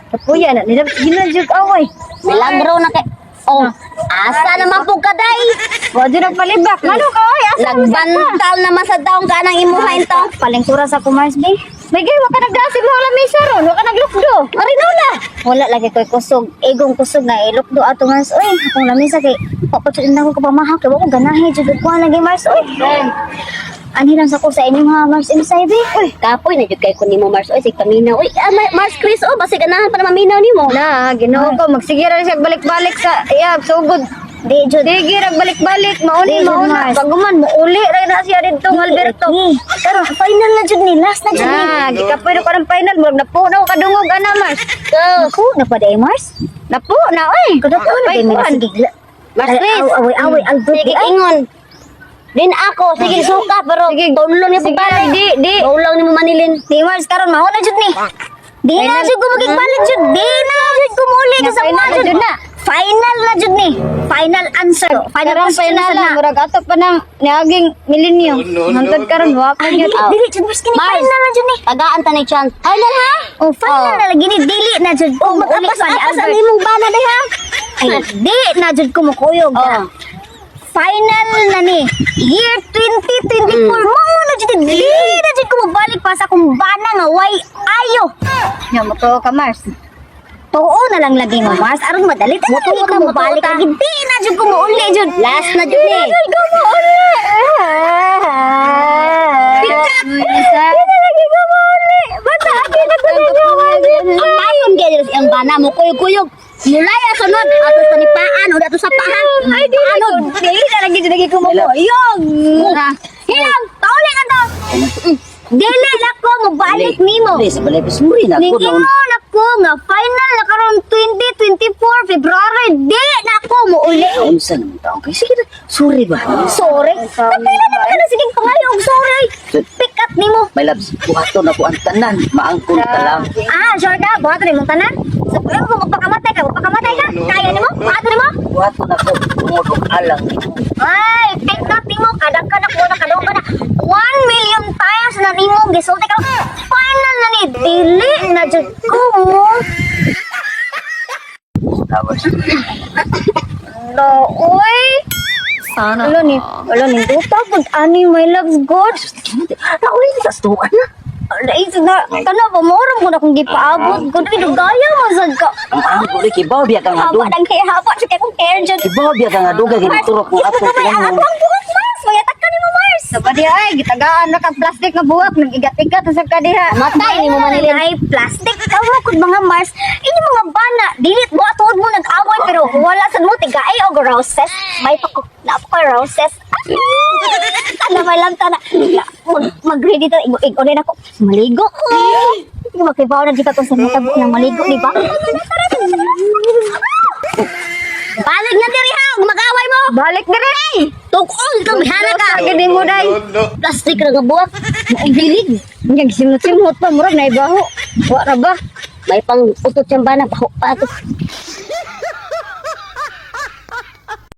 Kapuya na nila ginajug away. Milagro na kay. Oh, asa naman po ka day? Wa jud nagpalibak. Ngano ka oy? Asa mo sa Nagbantal naman sa taong ka ng imuha taong. Palengkura sa ko, Mars bay. May gay wa ka nagdasig mo lamesa ron, wa ka naglukdo. Marinola. Wala lagi koy kusog, igong kusog nga ilukdo ato, Mars oy. Akong lamesa kay papatid na ko kapamahak kay wa ko ganahe jud og kuha lagi, Mars oy. Anhi lang sa ko sa inyong ha, Mars inside bay. Uy, kapoy na jud kay ko nimo, Mars oy, sig paminaw. Uy, Mars Chris oh, basig ganahan pa na maminaw nimo. Na, Ginoo ko, magsige ra siya balik-balik sa iya sugod. Di jud. Sige ra balik-balik, mauni Di jud, mauna. Mars. Paguman muuli ra na siya didto ng Alberto. Karon final na jud ni, last na jud ni. Na, gikapoy na ko ng final, murag napo na ko kadungog ana, Mars. Ako na pa day, Mars. Napo na oy. Kadto na day Kuan. sige. Mars Chris. Away away Albert. Sige ingon. Din ako, sige suka pero tunlon ni Sige, pabalik. di di. Maulang nimo manilin. Di, Mars, karon mao na jud ni. Di na jud ko magigbalik jud. Di na jud ko muli Na, sa final mga na jud. jud na. Final na jud ni. Final answer. Final Karon question final na na, na. murag ato pa nang niaging milenyo. No, no, Hangtod no, karon wa pa Ay, gyud. dili, dili jud, Mars, kini Mars. final na jud ni. Tagaan ta ni chance. Final ha? Oh, final na lagi ni, dili na jud ko Oh, muli pa ni mag-apas-apas ang Albert. imong bana day ha. Ay, di na jud ko mukuyog. Oh. Final na ni. Year 2024 mao na jud ni. Dili na jud ko mobalik pa sa akong bana nga way ayo. Nya mo to ka, Mars. Tuo na lang lagi mo, Mars, aron madali ta Mutuo lagi ko ka, mutuo mobalik ka. lagi. Di na jud ko muuli jud. Last na jud ni. Jud ko muuli. Isa. Lagi ko muuli. Bata aki na ko ninyo. Ang payon gyud sa iyang bana mo kuyog-kuyog. Mulaya sunod ato sa nipaan o ato sa pahan. Ay, di na jud. Dili na lagi jud lagi ko mukuyog. Hilang, pauli ka to. Dili na ko mobalik nimo. Dili, sa balay, sorry na ako. Ningingon ako nga final na karon 2024 February, di na ako muuli. Unsa naman taong kay? Sige na, sorry ba? Sorry. Kapila na ka na sige pangayo og sorry. Pick up nimo. My loves, buhaton ako ang tanan. Maangkon ka lang. Ah, sure ka? Buhaton nimo tanan? Sa pero kung magpakamatay ka, magpakamatay ka. Kaya nimo? Buhaton nimo? Buhaton ako, tungod og alang nimo. Ay, pick up nimo kada kada ko na kada ka na 1 million times na nimo gisulti ka. Final na ni, dili na jud ko mo. Flowers. No, oy. Sana. Ala ni, ala ni duta pud ani, my loves god. Nauli sa stuan na. Ala is na kana pa mo ko na kung gipaabot gud ay dugaya man sad ka. Ang angko ri kibaw biya ka nga Haba dug. nang kay haba jud kay kong hair jud. Kibaw biya ka nga dugay kay turok ko ato Ay, ang tinanong. akong buhok, Mars. Mayatak ka nimo, Mars. Sa pa diha ay gitagaan na kag plastic nga buhak nagigat-igat sa ka diha. Matay nimo manilin. Ay, plastic ka mo kung mga Mars. Inyo mga bana, dilit mo atuod mo nag-away pero wala sad mo tigaay og roses. May pa ko na pa ko roses. Kana may lang tana. Mag-ready ta ig na ako. Maligo ko. Hindi makibaw na di ka kung sa matabo ng maligo, di ba? Balik na diri ha, ug mag-away mo. Balik diri. Tukol ka mihana ka. Gid mo day. No, no. Plastic ra nga buwak. Maong hilig. Nya gisimot-simot pa murag naibaho. Wa ra ba? May pang utot siyang bana paho pa ato.